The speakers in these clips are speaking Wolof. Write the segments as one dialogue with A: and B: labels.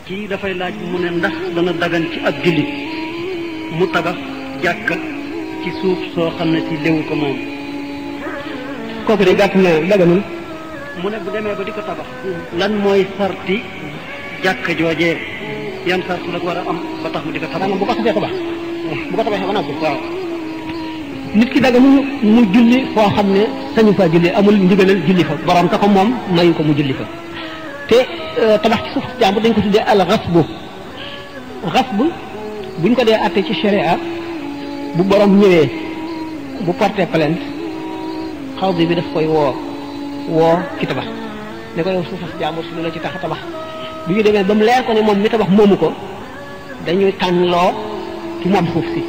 A: kii dafay laaj mu ne ndax dana dagan ci ab jullit mu tabax jàkka ci suuf soo xam ne si léwu ko moom.
B: kooku de gàtt na daganul.
A: mu ne bu demee ba di ko tabax. lan mooy sarti jàkka joojee yan sart la ko war a am ba tax mu di ko tabax.
B: bu ko xasee tabax bu ko tabaxee ba noppi waaw. nit ki daganul mu julli foo xam ne sañu fa julli amul ndigalal julli fa borom ka ko moom mayu ko mu julli fa. te tabax ci suuf jàmbur dañ ko tuddee al xasbu xasbu buñ ko dee atte ci sharia bu borom ñëwee bu porté plainte xawdi bi daf koy woo ci tabax ne ko yow suuf jàmbur si lu la ci tax a tabax bu ñu demee ba mu leer ko ne moom mi tabax moomu ko dañuy tànnloo ci moom suuf si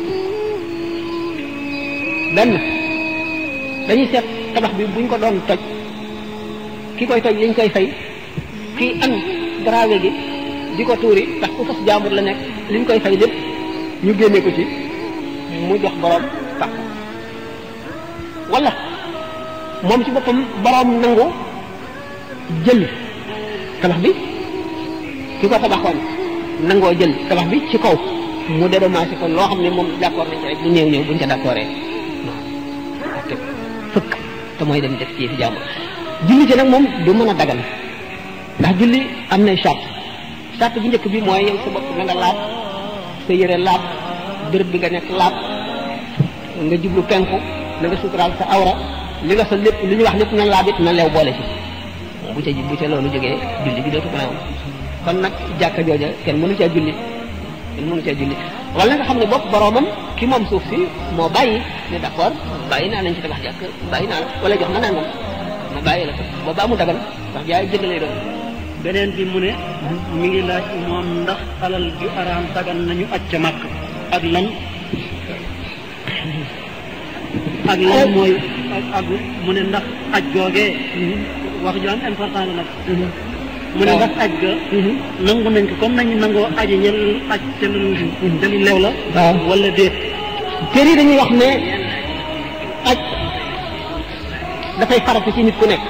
B: benn dañuy seet tabax bi buñ ko doon toj ki koy toj liñ koy fay kii an grave gi di ko tuuri ndax ku fas jaambur la nekk liñ koy fay lépp ñu génne ko ci mu jox borom tax wala moom ci boppam borom nangu jël tabax bi ki ko tabaxoon nangoo jël tabax bi ci kaw mu dédommagé ko loo xam ne moom d'accord nañ ci rek lu néew buñ ca d'accordé te fëkk te mooy dem def ci fi jaambur julli ci nag moom du mën a dagal ndax julli am nay charte bu njëkk bi mooy yow sa bopp na nga laab sa yére laab bërëb bi nga nekk laab nga jublu penku na nga suturaal sa awra li nga sa lépp li ñu wax lépp na laab it na leew boole ci bu ca loolu jógee julli bi dootu mën a am kon nag jàkka jooja kenn mënu caa julli wala nga xam ne bopp boroomam ki moom suuf si moo bàyyi ne d'accord bàyyi naa lañ ci tabax jàkk bàyyi naa la wala jox ma nangam ma bàyyi la ko booba mu dagal ndax jaay jënd lay doon.
A: beneen bi mu ne mi ngi laaj moom ndax alal ju araam dagan nañu aj ca màkk ak lan mooy ak mu ne ndax aj googee wax ju am important la nag mu ne ndax aj ga nangu nañ ko comme nañu nangoo aji ñel aj te lu leew la wala déet
B: kër yi dañuy wax ne aj dafay farata ci nit ku nekk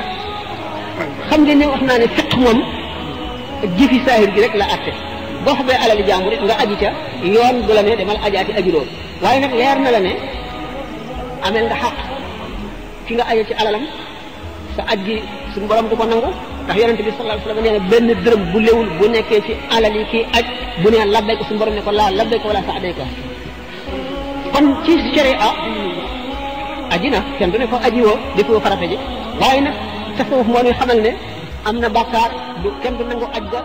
B: xam ngeen ne wax naa ne fiq moom jëfi saahir gi rek la atte boo xamee alali jàmbur nga aji ca yoon du la ne demal ajaati ajuloo waaye nag leer na la ne amel nga xaq ki nga aje ci alalam sa aj gi suñu borom du ko nangu ndax yonente bi sallallahu alayhi wasallam nee na benn dërëm bu léwul bu nekkee ci alal yi kii aj bu nee labbay ko suñu borom ne ko laa labbay ko wala sa aday ko kon ci sharia aji na kenn du ne ko aji woo defoo farata ji waaye nag tasawuf moo ñuy xamal ne am na bàkkaar du kenn du nangu aj ga